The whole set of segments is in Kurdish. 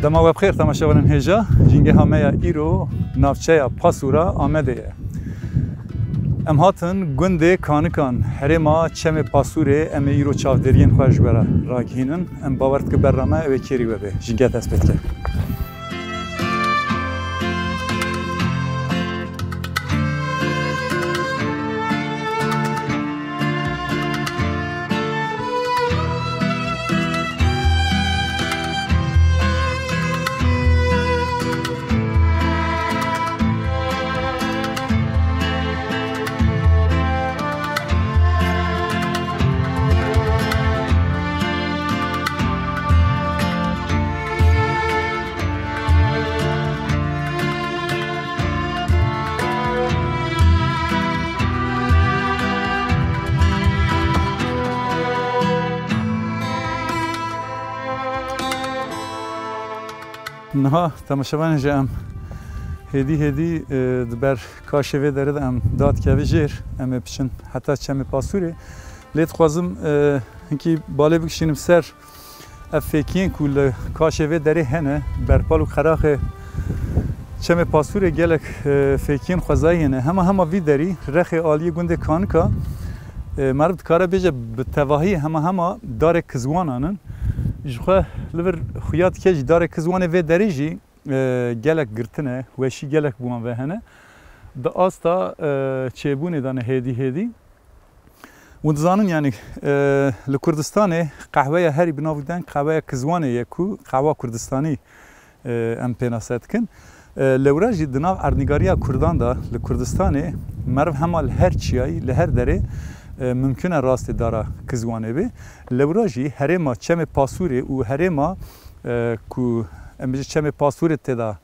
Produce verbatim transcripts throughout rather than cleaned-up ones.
Dema we bi xêr, temaşevanên hêja. Jîngeha me ya îro navçeya Pasûra Amedê ye. Em hatin gundê Kanikan, herêma Çemê Pasûrê, em ê îro çavdêriyên xwe ji we re ragihînin. Em bawer dikin berna me ew ê kêrî we bê. Jînge dest pê dike. Niha temaşevanên jî em hêdî hêdî, e, di ber kaşê vê derê de em dadikevin jêr. Em ê biçin heta Çemê Pasûrê. Lê dixwazim, e, hinkî balê bikişînim ser ev fêkiyên ku li kaşê vê derê hene, berpal û qeraxê Çemê Pasûrê gelek, e, fêkiyên xwezayî hene. Hema hema vî derî rexê aliyê gundê Kanika, e, meriv dikare bêje bi tevahî hema hema darê kizwanan in. Ji xwe li vir xuya dike jî darê kizwanê vê derê jî, e, gelek girtine, weşî gelek bi wan ve hene. Di asta, e, çêbûnê de ne hêdî hêdî. Hûn dizanin, yanî, e, li Kurdistanê qehweya herî bi nav û deng qehweya Kizwanê ye ku qehwa Kurdistanî, e, em pênase dikin. E, lewra jî di nav erdnîgariya Kurdan de li Kurdistanê meriv hema li her çiyayî, li her derê, e, mimkun e rastê dara Kizwanê bê. Lewra jî herêma Çemê Pasûrê û herêma, e, ku em bêjin Çemê Pasûrê tê de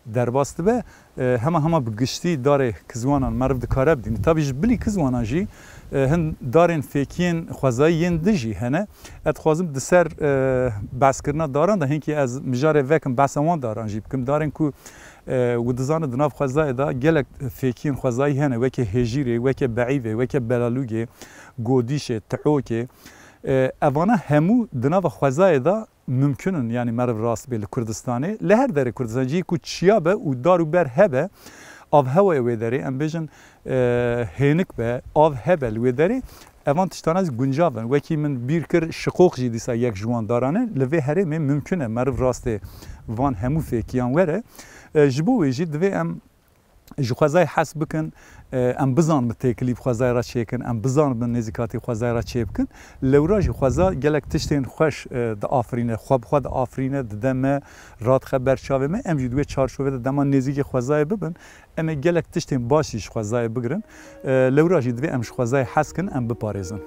derbas dibe, e, hema hema bi giştî darê Kizwanan meriv dikare bidîne. Tabî ji bilî Kizwanan jî, e, hin darên fêkiyên xwezayî yên din jî hene. Ez dixwazim di ser, e, behskirina daran de hinkî ez mijarê vekim behsa wan daran jî bikim. Darên ku, e, û dizane di nav xwezayê de gelek fêkiyên xwezayî hene, weke hêjîrê, weke beîvê, weke belalûgê, godîşê, tiokê. E, evana hemû di nava xwezayê de mimkun in, yanî meriv rast bê li Kurdistanê, li her derê Kurdistanê, cihê ku çiya be û dar û ber hebe, avhewayê wê derê, em bêjin, e, hênik be, av hebe li wê derê, evan tiştana jî guncav in. Wekî min bîr kir, Şiqoq jî dîsa yek ji wan daran e. Li vê herêmê mimkun e meriv rastê van hemû fêkiyan were. E, ji bo wê jî divê em ji xwezayê hez bikin, e, em bizanibin têkilî bi xwezayê re çêkin, em bizanibin nêzîkatî xwezayê re çêbikin. Lewra jî xweza gelek tiştên xweş, e, diafirîne, xwe bi xwe diafirîne, dide me, radixe ber çavê me. Em jî di wê çarçovê de dema nêzîkî xwezayê bibin, em ê gelek tiştên baş jî ji xwezayê bigirin. E, lewra jî divê em ji xwezayê hez kin, em biparêzin.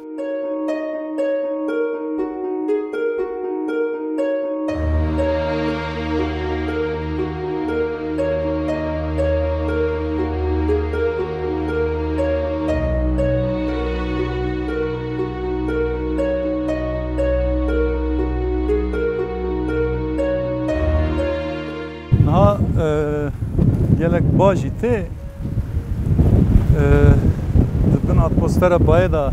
Niha, e, Gelek ba jî tê, e, di bin atmosfera bayê de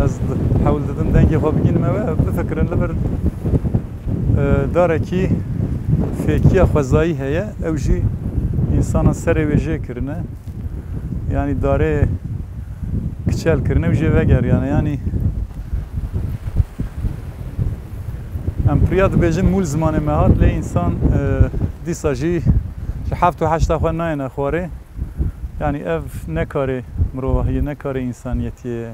ez di-, hewl didim dengê xwe bigînime we, bifikirin li vir, e, darekî fêkiya xwezayî heye, ew jî însanan serê wê jê kirine. Yanî darê kiçel kirine û jê vegeriyane. Yanî em priya dibêjin mûl zimanê me hat, lê însan, e, dîsa jî ji heft û heşta xwe nayêne xwarê. Yanî ev ne karê mirovahiyê, ne karê însaniyetiyê ye.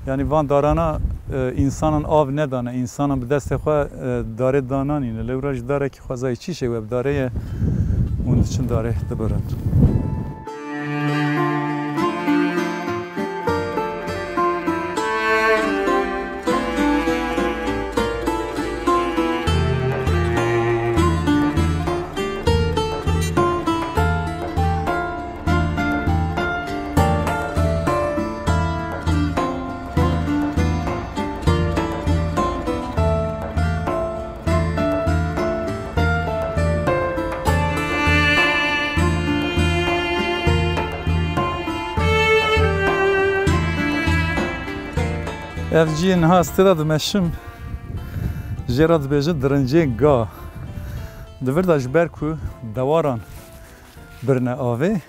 Yanî van darana, e, însanan av nedane, însanan bi destê xwe, e, darê dananîne. Lewra ji darekî xwezayî çî şêwe bi darê ye, hûn diçin darê dibirin. Ev cihê niha ez tê de dimeşim, jê re dibêjin dirincê ga. Di vir de ji ber ku dewaran birine avê,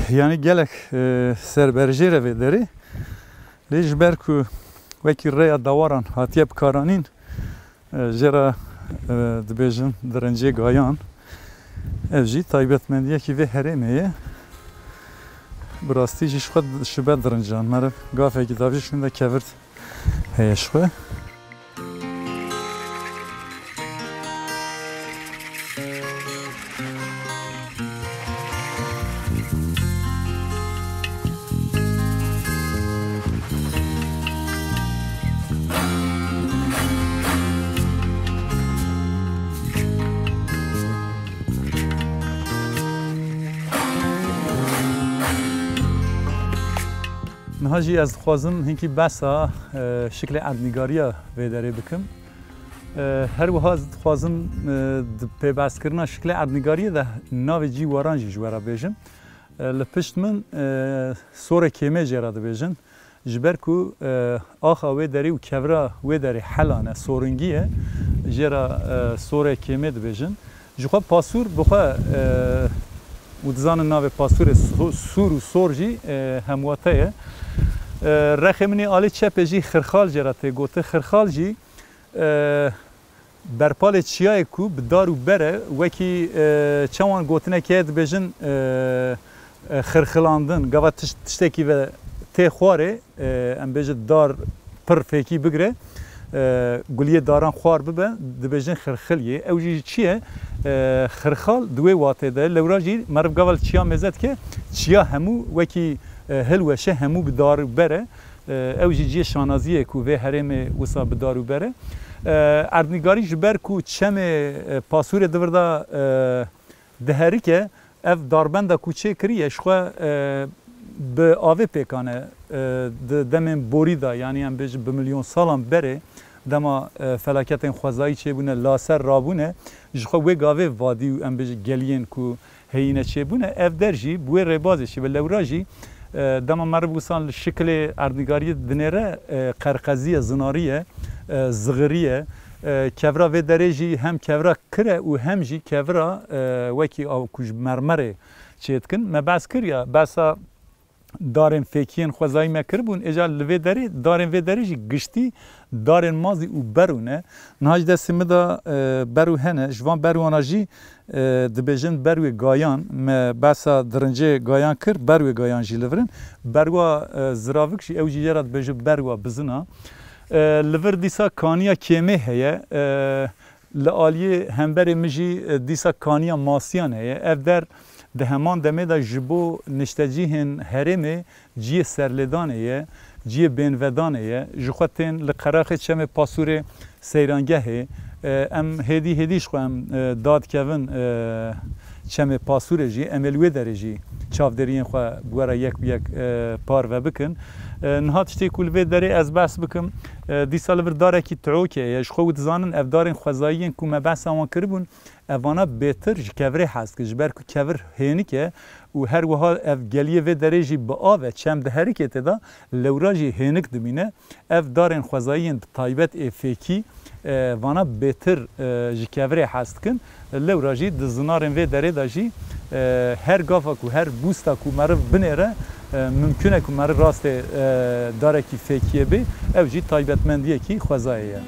yanî gelek, e, serberjêr e vê derê. Lê ji ber ku wekî rêya dewaran hatiye bikaranîn, e, jê re, e, dibêjin dirincê gayan. Ev jî taybetmendiyekî vê herêmê ye. Bi rastî jî ji xwe dişibe dirincan. Meriv gavekî davî şûnde kevir heye ji xwe. Niha jî ez dixwazim hinkî behsa, e, şiklê erdnîgariya vê derê bikim. E, her wiha ez dixwazim, e, di pêbehskirina şiklê erdnîgariyê de navê cî waran jî ji we re bêjim. E, li pişt min, e, Sorê Kêmê jê re dibêjin. Ji ber ku, e, axa wê derê û kevra wê derê helan e, soringî ye, jê re, e, Sorê Kêmê dibêjin. Ji xwe pasûr bi xwe, e, û dizanin navê pasûrê so-, sûr û sor jî, e, hemwate ye. E, rexê min ê alî çepê jî xirxal jê re tê gotin. Xirxal jî, e, berpalê çiyayê ku bi dar û ber e, wekî, e, çawan gotinek heye dibêjin, e, e, xirxilandin, gava tişt-, tiştekî ve tê xwarê, e, em bêjin dar pir fêkî bigire, e, guliyê daran xwar bibe, dibêjin xirxiliyê. Ew jî çi ye? E, xirxal di wê watê de, lewra jî meriv gava li çiya mêze dike, çiya hemû wekî, e, hilweşe, hemû bi dar û ber e. E, ew jî cihê şanaziyê ku vê herêmê wisa bi dar û ber e. E, erdnîgarî ji ber ku çemê, e, pasûrê di vir de, e, diherike, ev darbenda ku çêkiriye, ji xwe, e, bi avê pêkan e, e, di demên borî de, yanî em bêjin bi milyon salan berê, dema, e, felaketên xwezayî çêbûne, laser rabûne, ji xwe wê gavê vadî û em bêjin geliyên ku heyîne çêbûne, ev der jî bi wê rêbazê çêbe. Lewra jî, e, dema meriv wisan li şiklê erdnîgariyê dinêre, e, qerqezî ye, zinarî ye, e, zixirî ye. E, kevra vê derê jî hem kevra kir e û hem jî kevra, e, wekî ew ku ji mermerê çêdikin. Me behs kir ya, behsa darên fêkiyên xwezayî me kiribûn, êca li vê derê, darên vê derê jî giştî darên mazî û berû ne. Niha ji destê min de, e, berû hene. Ji van berûana jî, e, dibêjin berûyê gayan. Me behsa dirincê gayan kir, berûyê gayan jî li vir in. Berûa, e, ziravik jî, ew jî jê re dibêjin berûa bizina. E, li vir dîsa kaniya kêmê heye. E, Li aliyê hemberê min jî, e, dîsa kaniya masiyan heye. Ev der di heman demê de ji bo niştecihên herêmê cihê serlêdanê ye, cihê bênvedanê ye. Ji xwe tên li qeraxê çemê Pasûrê seyrangehê. E, em hêdî hêdî ji xwe em, e, dadikevin, e, Çemê Pasûrê jî em ê li wê derê jî çavdêriyên xwe bi we re yek bi yek, e, parve bikin. E, niha tiştê ku li vê derê ez behs bikim, e, dîsa li vir darekî Tiokê ye. Ji xwe û dizanin ev darên xwezayî yên ku me behsa wan kiribûn, evana bêtir ji kevirê hez dikin, ji ber ku kevir hênik e û her wiha ev geliyê vê derê jî bi av e, çem diherike tê de, lewra jî hênik dimîne. Ev darên xwezayiyên bi taybet ê fêkî, e, vana bêtir, e, ji kevirê hez dikin. Lewra jî di zinarên vê derê de jî, e, her gava ku, her bûsta ku meriv binêre, e, mimkun e ku meriv rastê, e, darekî fêkiyê bê. Ew jî taybetmendiyekî xwezayê ye.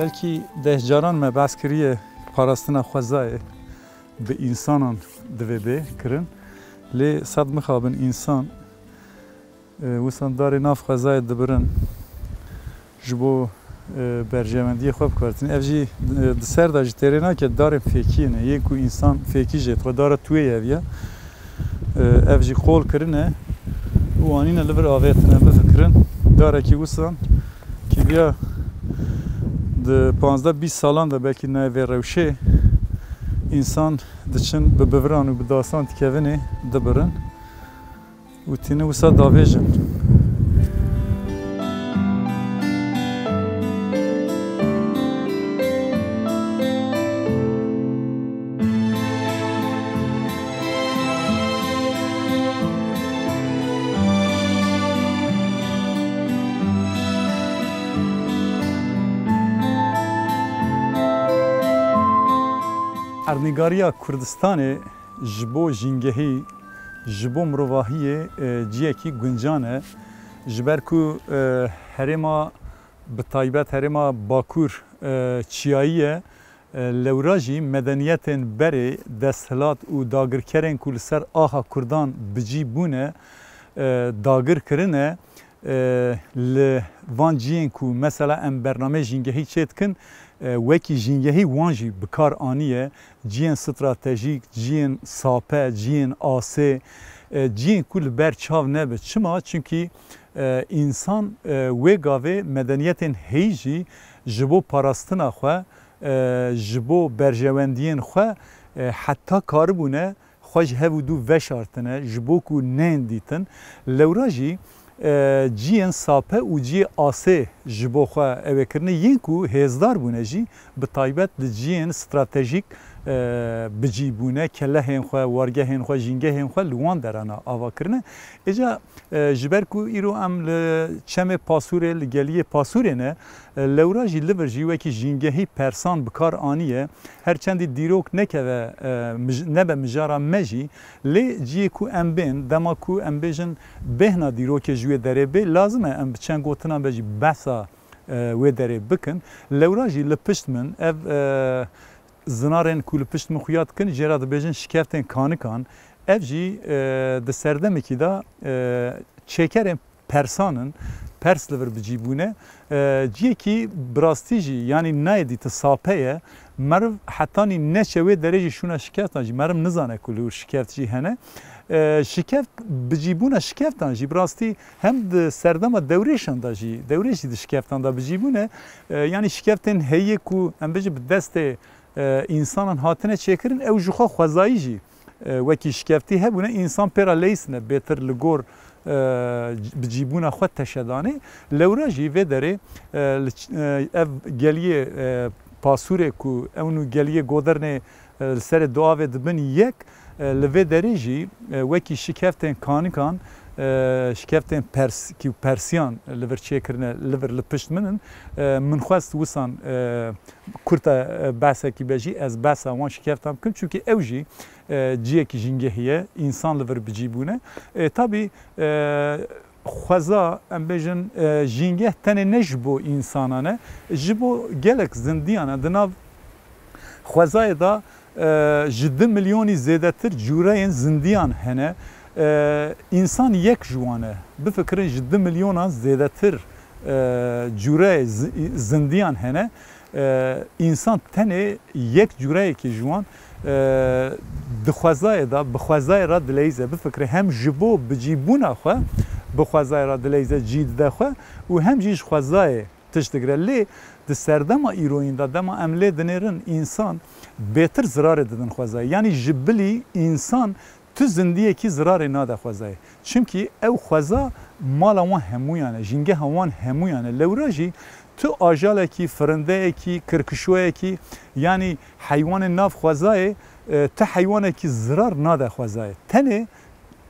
Belkî deh caran me behs kiriye, parastina xwezayê bi însanan divê bê kirin. Lê sed mixabin însan, e, wisa darê nav xwezayê dibirin ji bo, e, berjewendiyê xwe bikartin. Ev jî, e, di ser de ji têrê nake, darên fêkiyê ne. Yên ku însan fêkî jê dixwe, dara tuwê ye ev ya. E, ev jî qol kirine û anîne li vir avêtine. Bifikirin, darekî wisan kîviya di panzdeh bîst salan de belkî nayê vê rewşê însan diçin bi biviran û bi dasan dikevinê dibirin û tînin wisa davêjin. Erdnîgariya Kurdistanê ji bo jîngehî, ji bo mirovahiyê, e, ciyekî guncan e. Ji ber ku, e, herêma, bi taybet herêma Bakur, e, çiyayî ye, e, lewra jî medeniyetên berê desthilat û dagirkerên ku li ser axa Kurdan bi cî bûne, e, dagir kirine. E, li van cihên ku mesela em bernameyê jîngehî çêdikin, e, wekî jîngehî wan jî bi kar aniye, cihên stratejîk, cihên sape, cihên asê, e, cihên ku li ber çav nebe. Çima? Çimkî, e, însan, e, wê gavê medeniyetên heyî jî ji bo parastina xwe, e, ji bo berjewendiyên xwe, e, heta karibûne xwe ji hev û dû veşartine, ji bo ku neyên dîtin. Lewra jî, e, ciyên sape û ciyê asê ji bo xwe ew ê kirine, yên ku hêzdar bûne jî, bi taybet di ciyên stratejîk, e, bi cî bûne, kelehên xwe, wargehên xwe, jîngehên xwe li wan derana ava kirine. Êca, e, ji ber ku îro em li çemê Pasûrê, li geliyê Pasûrê ne, e, lewra jî li vir jî wekî jîngehî persan bi kar aniye. Her çendî dîrok nekeve, e, mij-, nebe mijara me jî, lê ciyê ku em bên, dema ku em bêjin bêhna dîrokê ji wê derê bê, lazim e em bi çend gotinan be jî behsa, e, wê derê bikin. Lewra jî li pişt min ev, e, zinarên ku li pişt min xuya dikin, jê re dibêjin şikeftên kanikan. Ev jî, e, di serdemekî de, e, çêkerên persan in, pers li vir bi cî bûne. E, ciyekî bi rastî jî, yanî nayê dîtin, sape ye. Meriv hetanî neçe wê derê jî şûna şikeftan jî, meriv nizane ku li wir şikeft jî hene. E, şikeft, bi cî bûna şikeftan jî bi rastî hem di serdema dewrêşan de jî, dewrêş jî di şikeftan de bi cî bûne. E, yanî şikeftên heyî ku em bêjin bi destê, e, însanan hatine çêkirin, ew ji xwe xwezayî jî, e, wekî şikeftî hebûne, însan pê re leyîsine, bêtir li gor, e, bi cîbûna xwe teşe danê. Lewra jî vê derê, e, li ç-, e, ev geliyê, e, Pasûrê ku ew nû geliyê Godernê, e, li serê duavê dibin yek, E, li vê derê jî, e, wekî şikeftên kanikan, e, şikeftên pers-, kî persiyan li vir çêkirine, li vir li pişt min in. E, min xwest wisan, e, kurta, e, behsekî be jî ez behsa wan şikeftan bikim. Çimkî ew jî, e, ciyekî jîngehî ye, însan li vir bi cî bûne. E, tabî, e, xweza, em bêjin, e, jîngeh tenê ne ji bo însanan e, ji bo gelek zindiyan e. Di nav xwezayê de, e, ji du milyonî zêdetir cûreyên zindiyan hene. E, însan yek ji wan e. Bifikirin, ji du milyonan zêdetir, e, cûreyê zi-, zindiyan hene. E, însan tenê yek cûreyekî ji wan, e, di xwezayê de, bi xwezayê re dileyîze. Bifikire, hem ji bo bicîbûna xwe bi xwezayê re dileyîze, cî dide xwe û hem jî ji xwezayê tişt digire. Lê di serdema îroyîn de, dema em lê dinêrin, însan bêtir zirarê didin xwezayê. Yanî ji bilî însan tu zindiyekî zirarê nade xwezayê. Çimkî ew xweza mala wan hemûyan e, jîngeha wan hemûyan e. Lewra jî tu ajalekî, firindeyekî, kirkişoyekî, yanî heywanên nav xwezayê, e, tu heywanekî zirar nade xwezayê. Tenê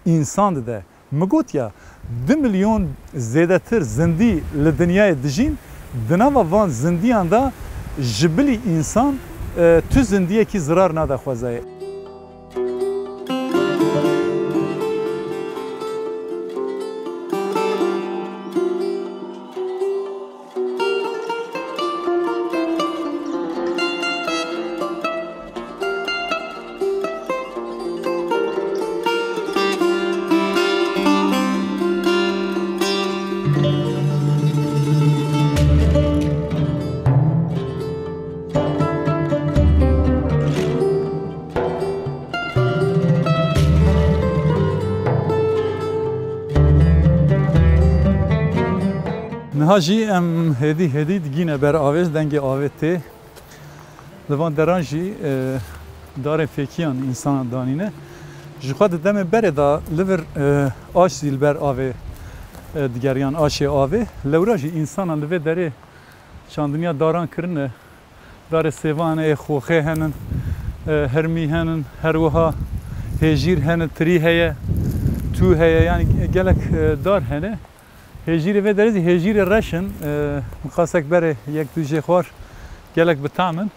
însan dide. Min got ya, du milyon zêdetir zindî li dinyayê dijîn, di nava van zindiyan de ji bilî însan, e, tu zindiyekî zirar nade xwezayê. Niha jî em hêdî hêdî digîne ber avê, dengê avê tê. Li van deran jî, e, darên fêkiyan însanan danîne. Ji xwe di demê berê de li vir, e, aş jî li ber avê, e, digeriyan, aşê avê. Lewra jî însanan li vê derê çandiniya daran kirine. Darê sêvan ê, xoxê henin, e, hirmî henin, her wiha hêjîr hene, tirî heye, tû heye, yanî gelek, e, dar hene. Hêjîrê vê derê zî hêjîrê reş in, e, qasek berê yek du jê xwar gelek bi tam in.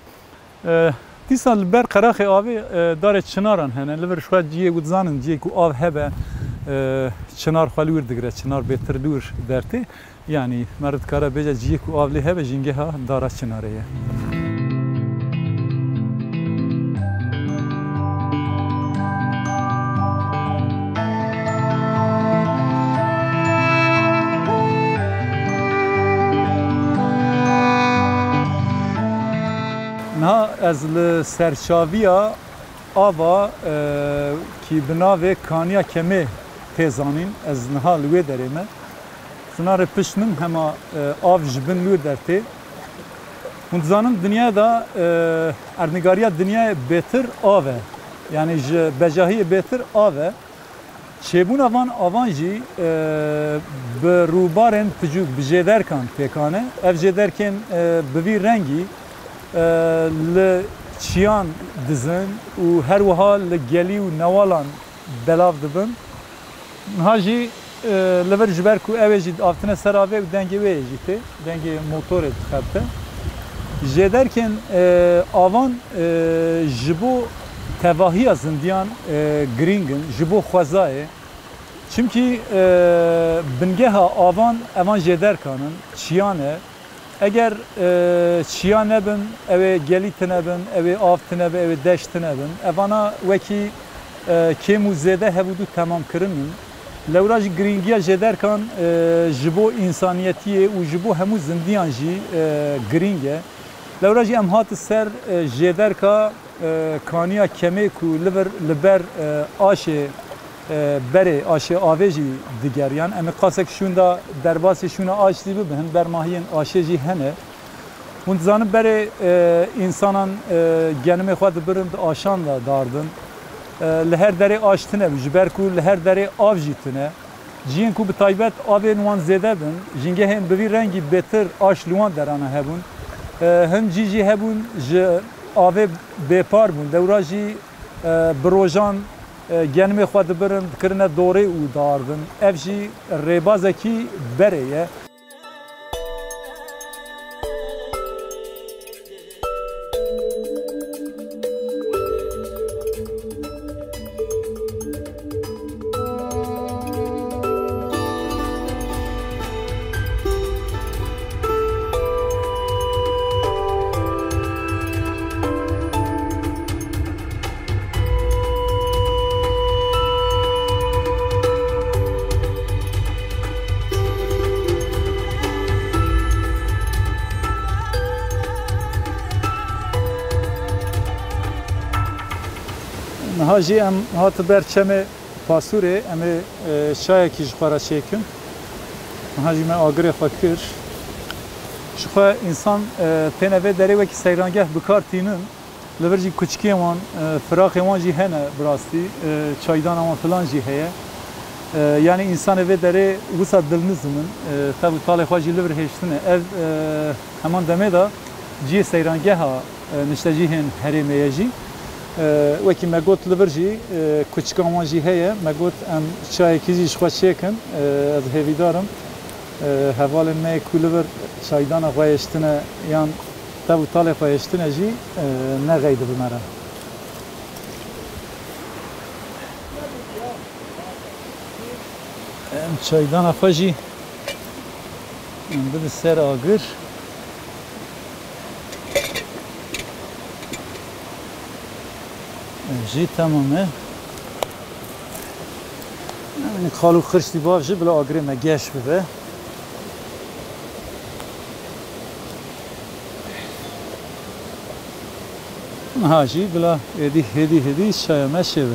E, dîsa li ber qeraxê avê, e, darê çinaran hene. Li vir xwe ciyê ku dizanin, ciyê ku av hebe, e, çinar xwe li wir digire, çinar bêtir li wir dertê. Yanî meriv dikare bêje ciyê ku av lê hebe jîngeha dara çinarê ye. Niha ez li serçaviya ava, e, kî bi navê Kaniya Kemê tê zanîn, ez niha li wê derê me. Sinarê pişt min hema, e, av ji bin lûr dertê. Hûn dizanin dinya de, e, erdnîgariya dinyayê bêtir av e. Yanî ji bejahiyê bêtir av e. Çêbûna van avan jî, e, bi rûbarên picûk, bi jêderkan pêkan e. Ev jêderkên, e, bi vî rengî, e, li çiyan dizin û her wiha li gelî û newalan belav dibin. Niha jî, e, li vir ji ber ku ew ê jî avtine ser avê û dengê wê yê jî tê, dengê motorê dixebite. Jêderkên, e, avan, e, ji bo tevahiya zindiyan, e, girîng in, ji bo xwezayê. Çimkî, e, bingeha avan evan jêderkan in, çiyan e. Eger, e, çiya nebin, ew ê gelî tune bin, ew ê av tune be, ew ê deşt tune bin. Evana wekî, e, kêm û zêde hevûdû temam kirin in. Lewra jî girîngiya jêderkan, e, ji bo însaniyetiyê û ji bo hemû zindiyan jî, e, girîng e. Lewra jî em hatin ser, e, jêderka, e, Kaniya Kemê ku li vir, li ber, e, aşê, e, berê aşê avê jî digeriyan. Em ê qasek şûnda derbasî şûna aş jî bibin, bermahiyên aşê jî hene. Hûn dizanin berê, e, însanan, e, genimê xwe dibirin, di aşan de dardin. E, li her derê aş tune bû, ji ber ku li her derê av jî tune. Cihên ku bi taybet avên wan zêde bin, jîngehên bi vî rengî bêtir aş li wan derana hebûn. E, hin cî jî hebûn ji avê bêpar bûn. Lewra jî, e, bi rojan E, genimê xwe dibirin, dikirine dorê û diardin. Ev jî rêbazekî berê ye. Niha jî em hatin ber çemê Pasûrê, em ê, e, çayekî ji xwe re çêkin. Niha jî me agirê xwe kir. Ji xwe însan, e, têne vê derê wekî seyrangeh bi kar tînin. Li vir jî kuçikê wan, e, firaqê wan jî hene bi rastî. E, çaydana wan filan jî heye. E, yanî însanê vê derê wisa dilnizim in. E, tev û talê xwe jî li vir hêştine. Ev, e, heman demê de cihê seyrangeha, e, niştecihên herêmê ye jî. E, wekî me got li vir jî, e, kuçikan wan jî heye. Me got em çayekî jî ji xwe çêkin. E, ez hêvîdar im, e, hevalên me yê ku li vir çaydana xwe hêştine yan tev û talê xwe hêştine jî, e, nexeydibin me re. Em çaydana xwe jî em bidin ser agir. Ev jî temam e. Yanî qal û xirştî bav jî bila agirê me geş bibe. Niha jî bila êdî hêdî hêdî çaya me çêbe.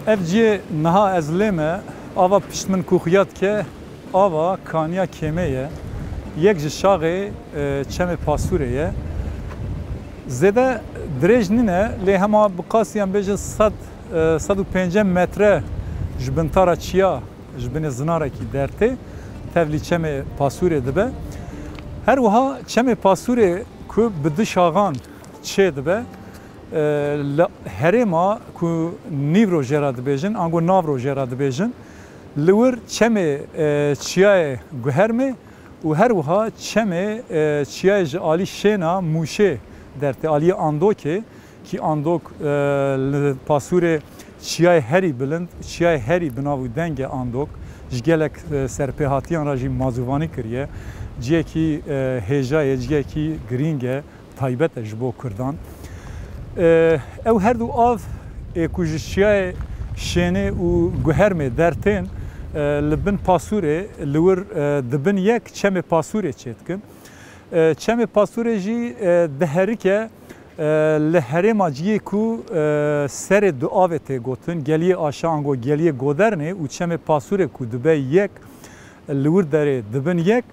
Ev cihê niha ez lê me, ava pişt min ku xuya dike, ava Kaniya Kêmê ye. Yek ji şaxê, e, çemê Pasûrê ye. Zêde dirêj nîne, lê hema bi qasî em bêjin sed, e, sed û pêncî metre ji bin tara çiya, ji binê zinarekî dertê, tevlî çemê Pasûrê dibe. Her wiha çemê Pasûrê ku bi du şaxan çê dibe, e, li herêma ku nîvro jê re dibêjin, ango navro jê re dibêjin, li wir çemê, e, çiyayê Guhermê û her wiha çemê, e, çiyayê ji alî şêna Mûşê dertê, aliyê Andokê, kî Andok, e, li Pasûrê çiyayê herî bilind, çiyayê herî bi nav û deng e Andok. Ji gelek, e, serpêhatiyan re jî mazûvanî kiriye. Ciyekî, e, hêja ye, ciyekî girîng e, taybet e ji bo Kurdan. E, ew her du av ê ku ji çiyayê Şênê û Guhermê dertên, e, li bin Pasûrê li wir, e, dibin yek çemê Pasûrê çêdikin. E, çemê Pasûrê jî, e, diherike, e, li herêma cihê ku, e, serê du avê tê gotin, Geliyê Aşa ango Geliyê Godernê û çemê Pasûrê ku dibe yek, li wir derê dibin yek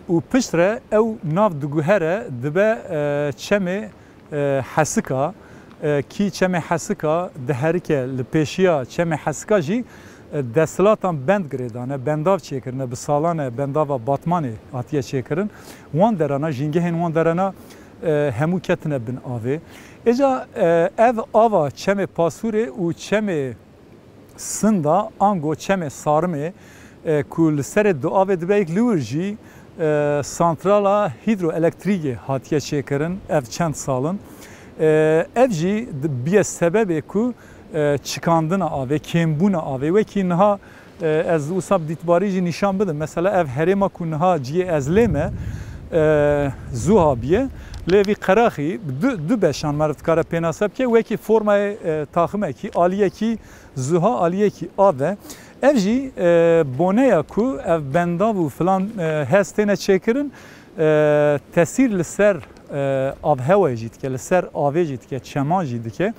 û piştre ew nav diguhere dibe, e, çemê, e, Hesika, e, kî çemê Hesika diherike li pêşiya çemê Hesika jî, e, desthilatan bend girêdane, bendav çêkirine, bi salan e bendava Batmanê hatiye çêkirin. Wan derana, jîngehên wan derana, e, hemû ketine bin avê. Êca, e, ev ava çemê Pasûrê û çemê Sinda ango çemê Sarimê, e, ku li serê du avê dibe yek li wir jî, e, santrala hîdroelektrîkê hatiye çêkirin ev çend sal in. E, ev jî di-, biye sebebê ku, e, çikandina avê, kêmbûna avê, wekî niha, e, ez wisa bi dîtbarî jî nîşan bidim. Mesela ev herêma ku niha cihê ez lê me, e, Zuha biye. Lê vî qeraxî du, du beşan meriv dikare pênase bike. Wekî formayê, e, taximekî, aliyekî Zuha, aliyekî av e. Ev jî, e, boneya ku ev bendav û filan, e, hez têne çêkirin, e, tesîr li ser e, avhewayê jî dike, li ser avê jî dike, çeman jî dike.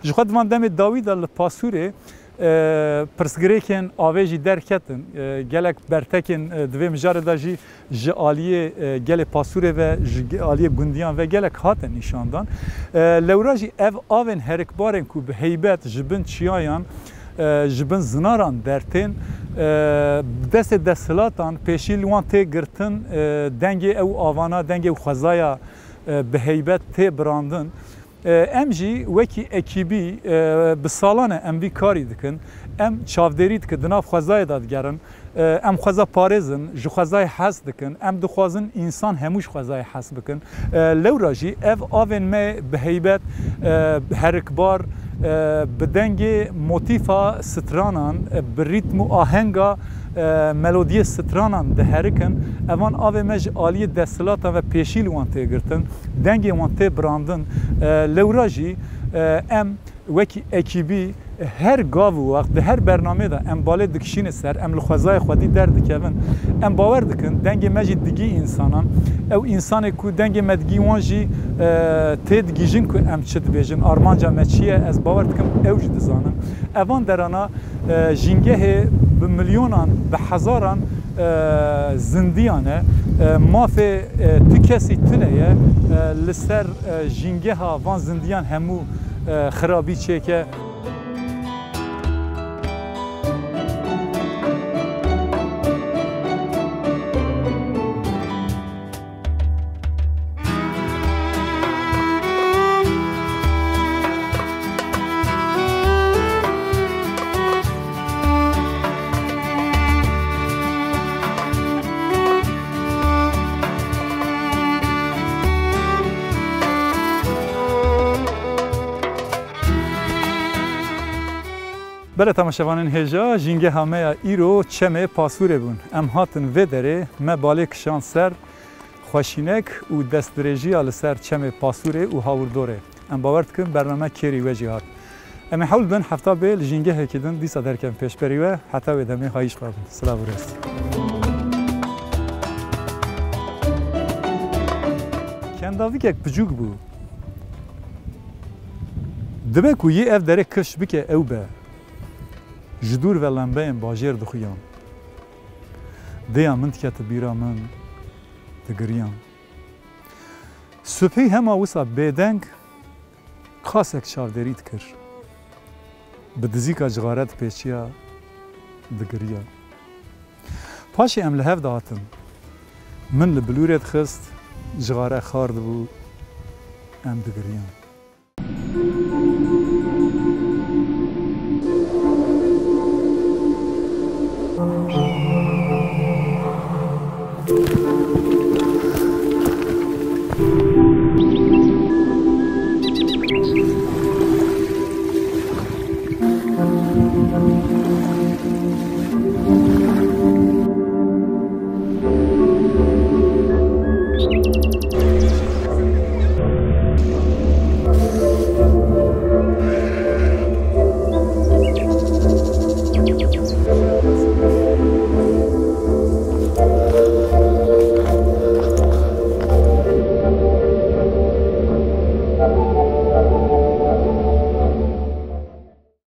Ji xwe di van demê dawî de li Pasûrê, e, pirsgirêkên avê jî derketin. E, gelek bertekên, e, di vê mijarê de jî ji aliyê, e, gelê Pasûrê ve, ji ge-, aliyê gundiyan ve gelek hatin nîşandan. E, lewra jî ev avên herikbarên ku bi heybet ji bin çiyayan, e, ji bin zinaran dertên, e, bi destê desthilatan pêşî li wan tê girtin, e, dengê ew avana, dengê ew xwezaya, e, bi heybet tê birandin. E, em jî wekî ekîbî, e, bi salan e em vî karî dikin. Em çavdêrî dikin, di nav xwezayê de digerin. E, em xweza parêz in, ji xwezayê hez dikin. Em dixwazin însan hemû ji xwezayê hez bikin. E, lewra jî ev avên me bi heybet, e, herikbar, e, bi dengê motîfa stranan, e, bi rîtm û ahenga, e, melodiyê stranan diherikin. Evan avê me ji aliyê desthilata ve pêşî li wan tê girtin. Dengê wan tê birandin. E, lewra jî, e, em wekî ekîbî her gav û wext di her bernameyê de em balê dikişîne ser, em li xwezayê xwedî derdikevin. Em bawer dikin, dengê me jî digî însanan. Ew însanê ku dengê me digî wan jî, e, tê digihîjin ku em çi dibêjin, armanca me çi ye, ez bawer dikim ew jî dizanin. Evan derana, e, jîngehê bi milyonan, bi hezaran, e, zindiyan e. E, mafê, e, tu kesî tune ye, e, li ser, e, jîngeha van zindiyan hemû, e, xirabî çêke. Belê temaşevanên hêja, jîngeha me ya îro çemê Pasûrê bûn. Em hatin vê derê, me balê kişand ser xweşînek û destdirêjiya li ser çemê Pasûrê û hawirdorê. Em bawer dikin bername kêrî we jî hat. Em ê hewl bidin hefta bê li jîngehekî din dîsa derkevin pêşberî we. Heta wê demê hayî ji xwe bin. Silav û rêz. Kendavîkek piçûk bû. Dibe ku yê ev derê kifş bike ew be. Ji dûr ve lembeyên bajêr dixuyan. Dêya min dikete bîra min, digiriyan. Subhî hema wisa bêdeng kasek çavdêrî dikir. Bi dizîka cixare dipêçiya, digiriya. Paşê em li hev dihatin. Min li bilûrê dixist, cixare xar dibû, em digiriyan.